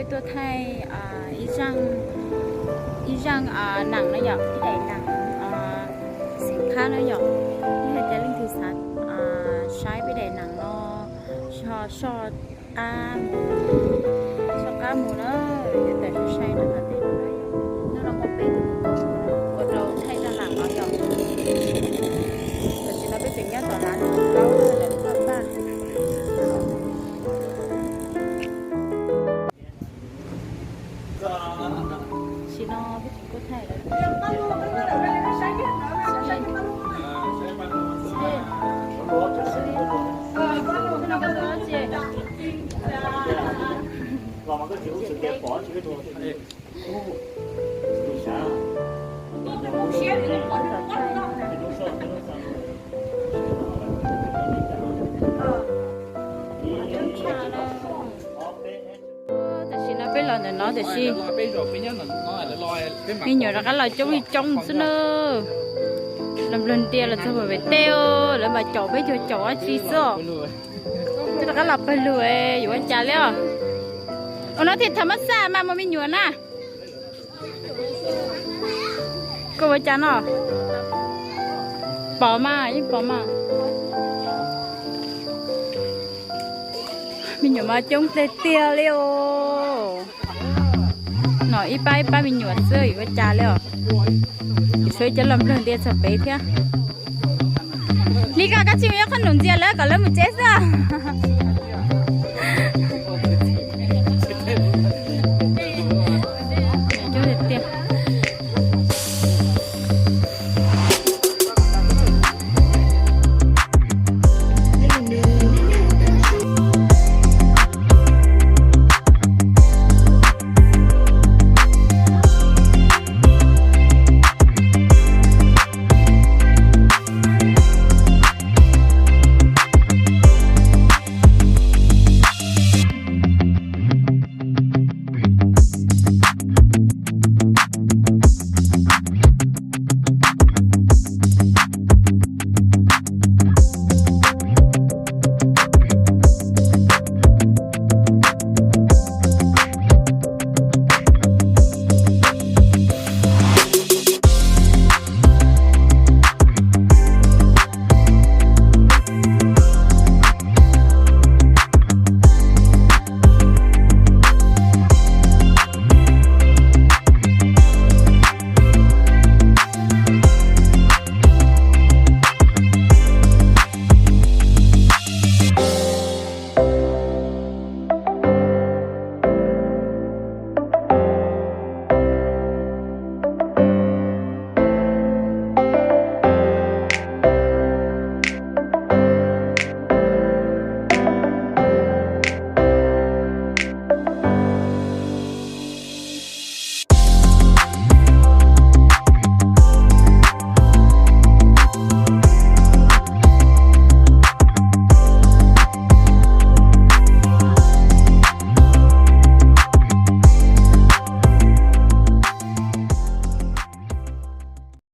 Tuaj thaij ib zaj nees no yom, ib daim nees xeem qab no yom. Yog hais tias leej twg xav saib peb daim nees no, ho soj qab mus, soj qab mus na, yuav tawm sai sai rau tom tej no. Hnub no muaj peb tus ua rau thaij zaj nees no yom. Tam sim no peb tseem nyob tom lav no, lav txog paj. Tam sim no peb tseem tuaj thaij lawm. Tam sim no peb los ntawm no tiam sis me nyuam rov qab los coob li coob xwb na. Los nplog ntia los txog pem tej, lawv mas caum peb cuag caum dab tsi xwb. Twb rov qab los pawg lug, yuav ua cas li os. Ua no thiaj tham mab xaj mas muaj me nyuam na. Koj ua cas no? Pom mas, yeej pom mas. Me nyuam mas coob tiag tiag li os. No ib pab ib pab me nyuam xwb yuav ua cas li os. Tshuav cov los nplog ntia txog pem thiab. Li koj kab tsis mus yuav qhob noom ntxias lawv kom lawv mus tsev xwb.